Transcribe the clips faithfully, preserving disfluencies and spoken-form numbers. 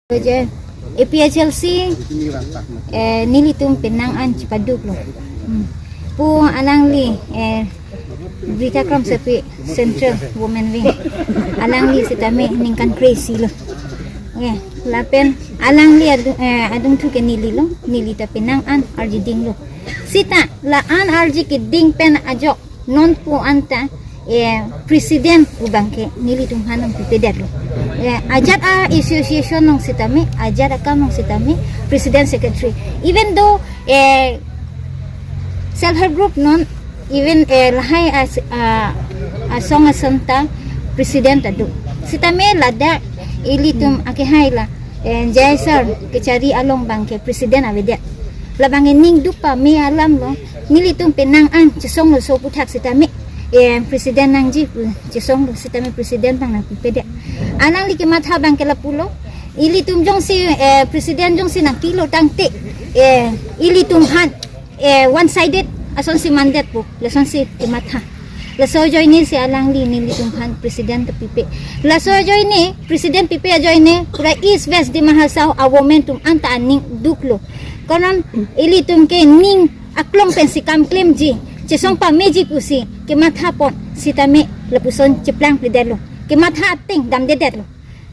Je A P H L C, eh, nelitum penang an chepaduklo. Hmm. Pu alangli, eh, Rita Kramsapi Central Women Wing. Alangli sitame ningkan kre-isi lo. Eh, lapen alangli adung, eh, adungthu ke neli lo, neli ta penang an arjiding lo. Sita la-an arji keding pen ajok non pu anta, eh, president pu abangke nelitum aphan nangpipedetlo. Eh, ajat a-association along sitame, ajat akam along sitame, president secretary. Even though, eh, self help group non, even, eh, lahai as-, ah, asong ason ta president ado. Sitame ladak ilitum akehai la, eh, Jai sir kachari along abangke president avedet. Labang ning duk pame alam lo, nelitum penang an chesonglo so aputhak sitame, eh, president nangji pu chesonglo sitame president abang nangpipedet. Alangli kematha abangke lapulo, ilitum jongsi, eh, president jongsi nangkilo tangte, eh, ilitum aphan, eh, one sided asonsi mandetpo, lasonsi kematha. Laso ajoine si alangli nelitum aphan president ta pipe. Laso ajoine, president pipe ajoine, pura East West Dima Hasao a-women atum anta aning duklo. Konon ilitum ke ning aklong pensi kam klemji, chesong pameji pusi kematha pon sitame lapuson cheplangpledetlo. Kematha ateng damdedetlo.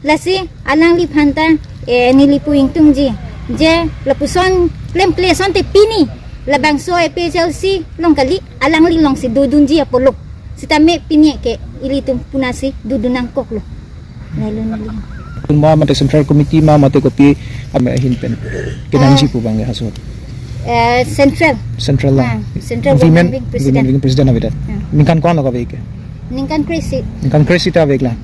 Lasi alangliphan ta, eh, neli pu ingtungji. Je lapuson klemkle asonte pini labangso A P H L C along kali, alangli alongsi dodunji apotlo. Sitame pini ke ilitum punasi dodun nangkoklo. Lalu neli. Ma mate Central Committee ma mate kopi ame ahin pen kenangji pu abang ya haso. Eh, Central. Central la. Ah, Central Women Women, Wing President. Women Wing President avedet. Ah. Ningkan ko-an lo kave ke? Ningkan kre-isi. Ningkan kre-isi ta ave la. Ah.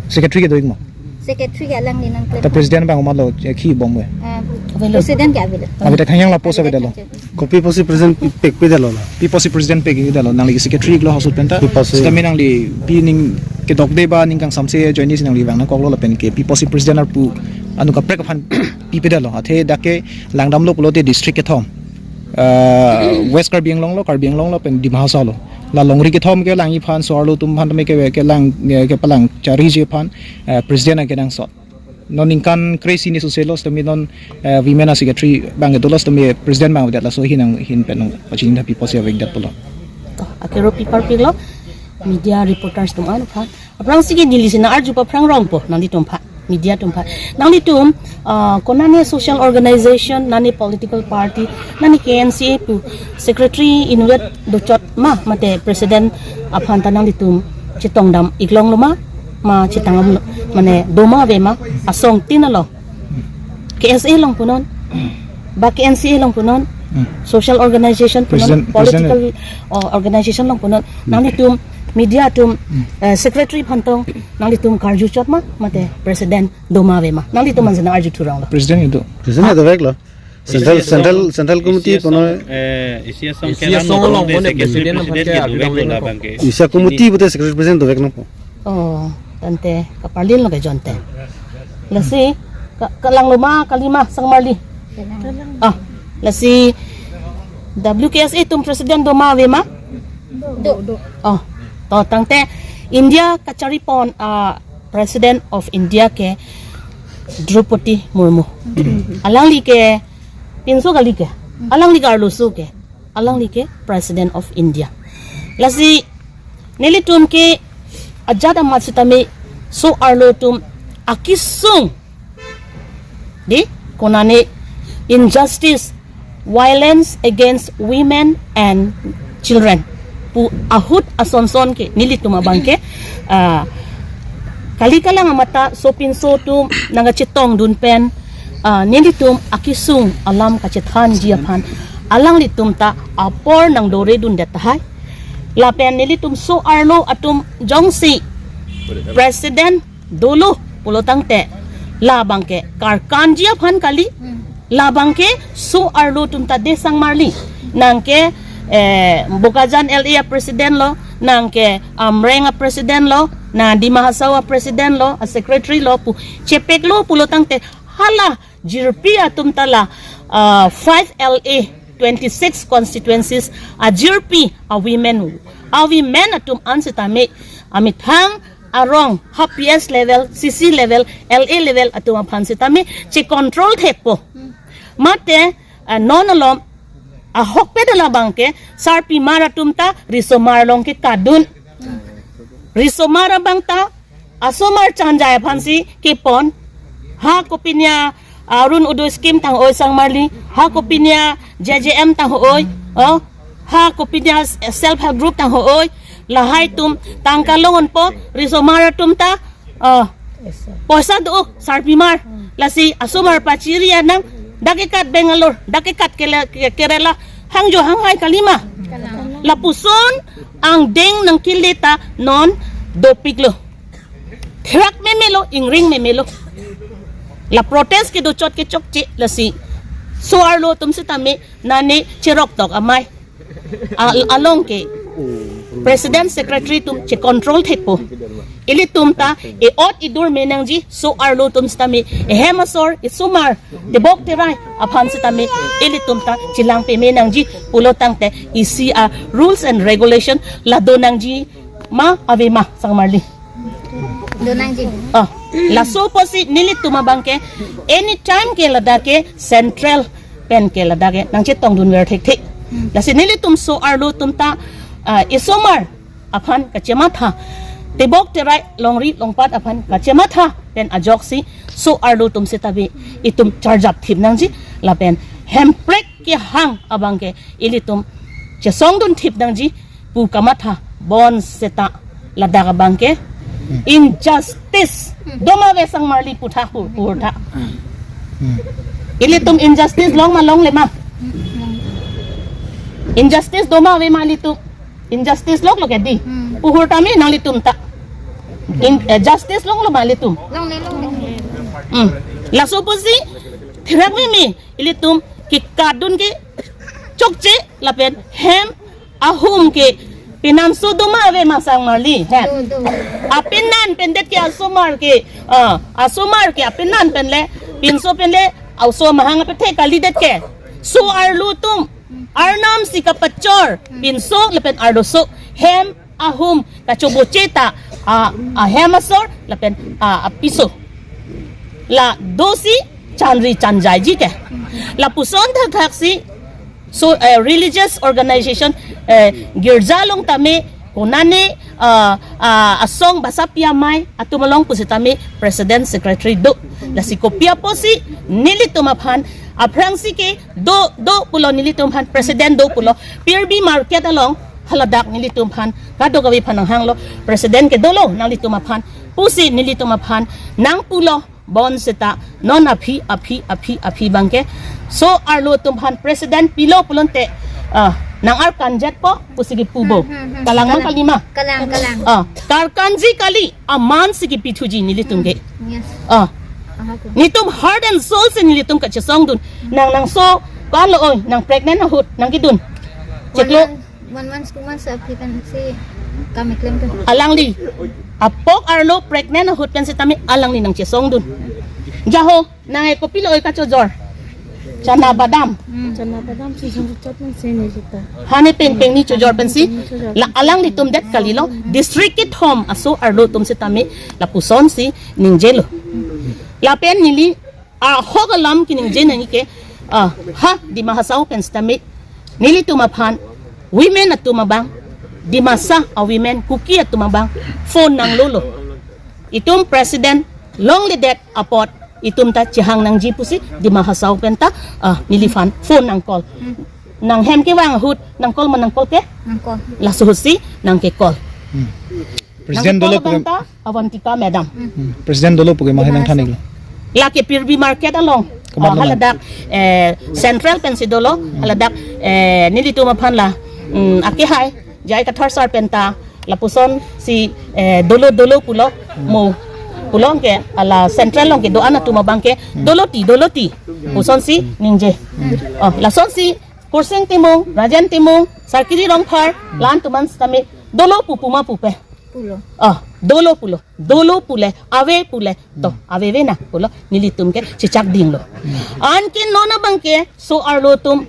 Secretary kedo-ik ma? Secretary ke alangli nangklem. Ta president abang ma lo, eh, kibom we? Ah, president ke avedet. Avedet, thangyang la post avedet lo. Kopi pusi president pek pedetlo la? Pi pusi president pek pedetlo, nangli secretary lo haso pen ta? Pi pusi. Sitame nangli pi ning kedokde ba ning kangsamse ajoine si nangli vang nangkoklo lapen ke pi pusi president arpu anut kaprek aphan pipedetlo. Athe dak ke langdamlo pulote district kethom. Ah, West Karbi Anglong lo, Karbi Anglong lo, pen Dima Hasao lo. La longri kethom ke langji aphan, so-arlo atum aphan tame ke, kelang, eh, kepalang chariji aphan, eh, president akenangsot. Non ningkan kre-isi ni sose lo, sitame non, eh, women a-secretary abang kedo lo, sitame president abang avedet, laso ahin nang ahin pen nang pachini ta pi pusi avedet pulo. To, akero pi parpiklo, media reporters atum an aphan. Aphrangsi ke neli si nang-arju paphrang rongpo, nanglitum aphan, media atum aphan. Nanglitum, ah, konane social organization, nane political party, nane K N C A pu secretary inutvet dochot ma, mate president aphan ta nanglitum chetongdam-ik longlo ma, ma chetongdamlo, mane do ma ave ma, asong tin along. K S A along punon, ba K N C A along punon, Hmm. social organization punon, President, political, president. Oh, organization along punon, nanglitum media atum, Hmm. eh, secretary aphan tong, nanglitum karju chot ma, mate president do ma ave ma, nanglitum ansi nang-arju thuronglo. President kedo. President doveklo. Central, Central, Central Committee punon. Eh, isi asong Isi asong along punon, punon, secretary president president ke doveklo labang ke. Isi a-committee pute secretary president dovek nangpo. Oh, tangte kaparlin lo ke jonte. Lasi, ka-, kalanglo ma, kali ma, sangmarli. Ah, lasi W K S A atum president do ma ave ma? Do. Oh, to tangte India kachari pon, ah, President of India ke Draupadi Murmu. Alangli ke pinso kali ke. Alangli ke arloso ke. Alangli ke President of India. Lasi nelitum ke ajat amat sitame so-arlo atum akesung di konane injustice, violence against women and children pu ahut asonson ke nelitum abang ke, ah, kali kalang amat ta sopinso atum nangkachetongdun pen, ah, nelitum akesung alam kachethanji aphan alanglitum ta apor nangdoredundet tahai. Lapen nelitum so-arlo atum jongsi president dolo pulo tangte labang ke karkanji aphan kali, labang ke so-arlo atum ta de sangmarli. Nang ke, eh, Bokajan L A a-president lo, nang ke Amreng a-president lo, nang Dima Hasao a-president lo, a-secretary lo pu chepeklo pulo tangte hala jirpi atum ta la, ah, five L A, twenty-six constituencies ajirpi a-women, a-women atum an sitame amethang arong, ha P S level, C C level, L A level atum aphan sitame che control thekpo. Mate, ah, non alom, ahokpet labang ke, sarpimar atum ta risomar along ke kadun. Risomar abang ta, asomar chanjai aphansi kepon. Ha kopinya Arun Udoi scheme tang oi sangmarli. Ha kopinya J J M tang oi. Oh. Ha kopinya self help group tang oi. Lahai atum tangka long-onpo risomar atum ta. Oh. Poisa do sarpimar. Lasi asomar pachiri anang dak ekat Bangalore, dak ekat Kele-, Ke-, Kerala, hangjo hanghai kalima. Lapuson angdeng nangkele ta non dopiklo. Therak memelo, ingring memelo. La protest kedo chot ke chokche lasi. So-arlo atum sitame nane cherok tok amei. Al-, along ke President Secretary atum che control thekpo. Ilitum ta e-ot idur me nangji, so-arlo atum sitame, ehem asor, esomar, tebok terai aphan sitame, ilitum ta chelang peme nangji, pulo tangte isi a-rules and regulation la do nangji ma ave ma sangmarli. Do nangji. Oh, laso apotsi nelitum abang ke anytime ke ladak ke central pen ke ladak ke nangchetongdunver thekthe. Lasi nelitum so-arlo atum ta, ah, esomar aphan kachematha, tebok terai longri longpat aphan kachematha pen ajoksi so-arlo atum sitame itum charjap thip nangji lapen hemprek kehang abang ke ilitum chesongdun thip nangji pu kamatha bonseta ladak abang ke injustice do ma ave sangmarli putha pu-, purtha. Ilitum injustice long ma longle ma? Injustice do ma ave ma ilitum? Injustice lok lok edi. Puhur tame nanglitum ta. In, eh, justice longlo ma ilitum? Longle, longle. Hmm. Laso apotsi therak meme ilitum ke kadun ke chokche lapen hem ahum ke pinanso do ma ave ma sangmarli, hem. Do, do. Apinan pendet ke asomar ke, ah, asomar ke apinan penle, pinso penle, aso mahang apethe kalidet ke. So-arlo atum, arnam si kapachor, pinso lapen arloso, hem ahum kachoboche ta, ah, ahem asor lapen, ah, apiso. La dosi chanri chanjaiji ke. Lapuson thakthak si, so, eh, religious organization, eh, girja along tame, konane, ah, ah, asong basapi amei atum along pusitame president secretary do. Lasi kopi apotsi nelitum aphan aphrangsi ke do, do pulo nelitum aphan president do pulo. Pirbi market along haladak nelitum aphan kadokave aphan nanghanglo, president ke dolo nanglitum aphan pusi nelitum aphan nangpulo. Bonseta non aphi, aphi, aphi, aphi abang ke so-arlo atum aphan president pilo pulote, ah, nang-arkanjetpo pusi kipu bo. Hmm, hmm, hmm. Kalang ma, kalang, kalima? Kalang, kalang. Ah, karkanji kali, aman si kipithuji nelitum ke. Yes. Ah. Aha ko. Nelitum heart and soul si nelitum kachesongdun. Nang, nang so, kalo oi, nang pregnant ahut nangkedun. Chiklo. One month, one month, two months aphi pensi kam keklem tu. Alangli. Apok arlo pregnant ahut pen sitame alangli nangchesongdun. Jaho, nang e kopilo oi kachojor? Chana badam. Hmm. Chana badam si jong chot nang seni kita. Hane peng peng ni chojor pensi. Peng ni chojor. La alanglitum det kalilo. District kethom aso-arlo atum sitame lapusonsi ningjelo. Lapen neli ahok alam keningje nangji ke, ah, ha Dima Hasao pen sitame nelitum aphan women atum abang, Dimasa a-women Kuki atum abang phone nanglolo. Itum president longledet apot itum ta chehang nangji pusi Dima Hasao pen ta, ah, neliphan phone nang-call. Nang hem kevang ahut nang-call ma nang-call ke? Nang-call. Laso ahutsi nangke-call. Hmm. President dolo pu ke, nangke-call abang ta Avantika madam. Hmm, President dolo pu ke mahai nang than iklo. Lake Pirbi market along. Komat, oh, lo nang? Haladak, eh, central pensi dolo, haladak, eh, nelitum aphan la, mm, akehai, J I Kathar sir pen ta, lapusonsi, eh, dolo, dolo pulo, mo pulo ke, hala central along kedo-an atum abang ke, dolo ti, dolo ti. Pusonsi ningje. Oh, lasonsi Kursing Timung, Rajen Timung, Sarkiri Rongphar, la-an atum an sitame dolo pu puma pupe? Pulo. Ah, dolo pulo. Dolo pule, ave pule. To, hmm, aveve na pulo, nelitum ke chechak dinglo. Hmm. Anke non abang ke so-arlo atum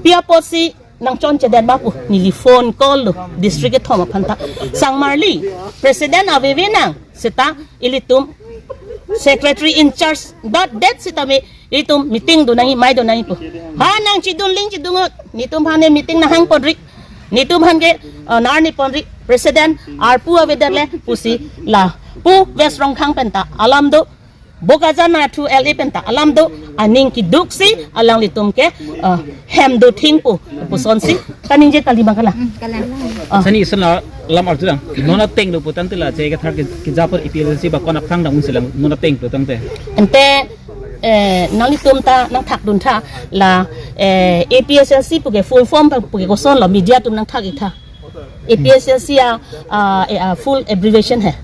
pi apotsi nangchonchedet ma pu neli phone call lo district kethom aphan ta. Sangmarli, president aveve nang seta ilitum secretary in charge dot det sitame ilitum meeting do nangji, mai do nangji pu. Ha nangchedun ling chedun-ot, netum aphan ne meeting nanghang ponri, netum aphan ke, uh, narni ponri, president arpu avedet le pusi lapu West Rongkhang pen ta alam do, Bokajan Nathur L A pen ta alam do, aning keduksi alanglitum ke, uh, hem do thing pu pusonsi kaningje kali bang kala. Hmm, kalang. Ah. Sani ison la lam arjudang. Non ateng do putangte la che kethar ke, kejapur A P H L C ba kon aphrang dang unsi lang non ateng do tangte. Ante, eh, nanglitum ta nangthakdun tha la, eh, A P H L C pu ke full form pu ke koson lo, media atum nangthak-ik tha. A P H L C a, a, eh, a full abbreviation hai.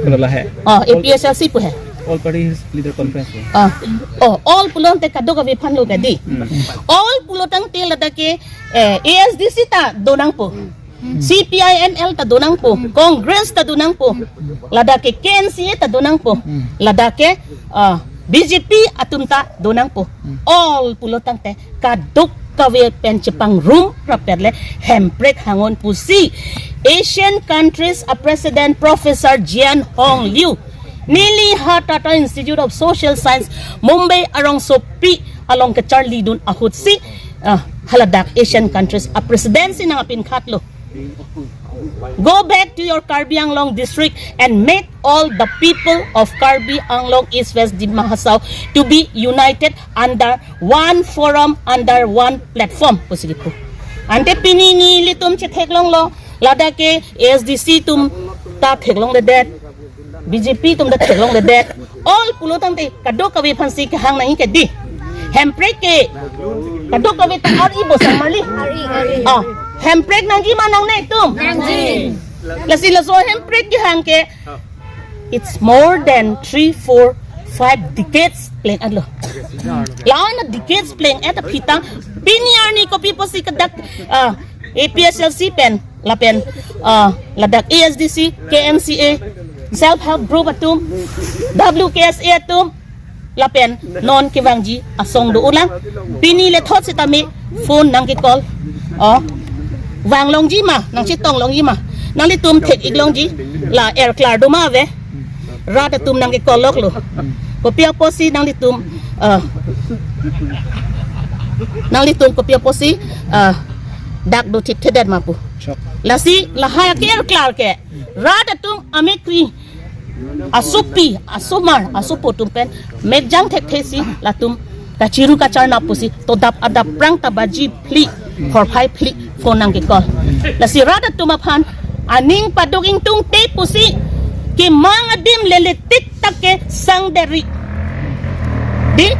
Pulo la hai. Oh, A P H L C pu hai. All Party Leader Conference lo. Ah. Oh, all pulo tangte kadokave aphan lo kadi. Hmm. All pulo tangte ladak ke, eh, A S D C ta do nangpo. Hmm. C P I M L ta do nangpo. Hmm. Congress ta do nangpo. Hmm. Ladak ke K N C A ta do nangpo. Hmm. Ladak ke, ah, B J P atum ta do nangpo. Hmm. All pulo tangte kadokave pen chepangrum rapet le hemprek hang-un pusi Asian countries a president Professor Jian Hong Liu, neli ha Tata Institute of Social Science, Mumbai arongsopi along kacharlidun ahutsi, ah, haladak Asian countries a president si nangpinkhat lo. Go back to your Karbi Anglong district and make all the people of Karbi Anglong, East West, Dima Hasao to be united under one forum, under one platform pusi kipu. Ante pini nelitum chetheklonglo, ladak ke A S D C atum ta theklongledet, B J P atum ta theklongledet. All pulo tangte kadokave aphansi kehang nangji kadi. Hemprek ke kadokave ta ar-i bo sangmarli. Ar-i, ar-i. Ah, hemprek nangji ma nangne atum? Nangji. Lasi laso hemprek kehang ke, it's more than three, four, five decades pleng-etlo. La-an a decades pleng-et aphi ta pini arni kopi pusi kadak, ah, A P H L C pen lapen, ah, ladak A S D C, K N C A, self help group atum, W K S A atum, lapen non kevangji asong do-olang. Pini lethot sitame phone nangke-call. Oh, vanglongji ma, nangchetonglongji ma, nanglitum thek-iklongji, la erklar do ma ave. Rat atum nangke-call loklo. Kopi apotsi nanglitum, ah, nanglitum kopi apotsi, ah, dak do thipthedet ma pu. Chok. Lasi lahai ke erklar ke, rat atum amekkri, asopi, asomar, asopo atum pen mekjang thekthesi latum kachiru kacharnap pusi todap adap prang ta baji phli, phorphai phli phone nangke-call. Lasi rat atum aphan aning paduk ingtungte pusi kemang adim lele tik tak ke sangdetri. Di,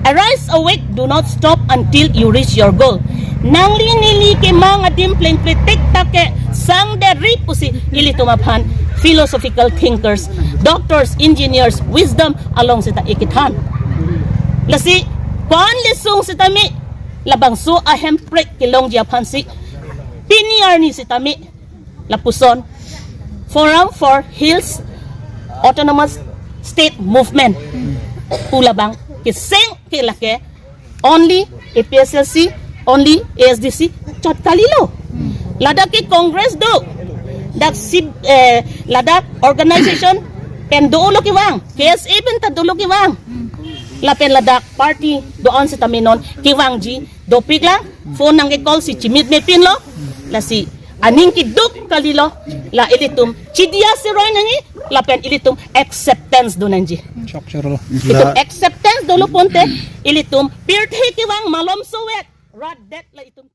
arise, awake, do not stop until you reach your goal. Nangli neli kemang adim plengple tik tak ke sangdetri pusi ilitum aphan philosophical thinkers, doctors, engineers, wisdom along seta ikethan. Lasi ko-an lesung sitame labangso a hemprek kelongji aphansi pini arni sitame lapuson Forum for Hills Autonomous State Movement pu labang keseng ke lake only A P H L C, only A S D C chot kalilo. Ladak ke Congress do, dak si, eh, ladak organization pen dolo kevang, K S A pen ta dolo kevang. Lapen ladak party do-an sitame non kevangji dopik lang, phone nangke-call si chimit mepinlo. Lasi aning keduk kalilo, la ilitum chidia siroi nangji, lapen ilitum acceptance do nangji. Chok choro. Ilitum acceptance dolo ponte, ilitum pirthe kevang malom sowet, rat det la itum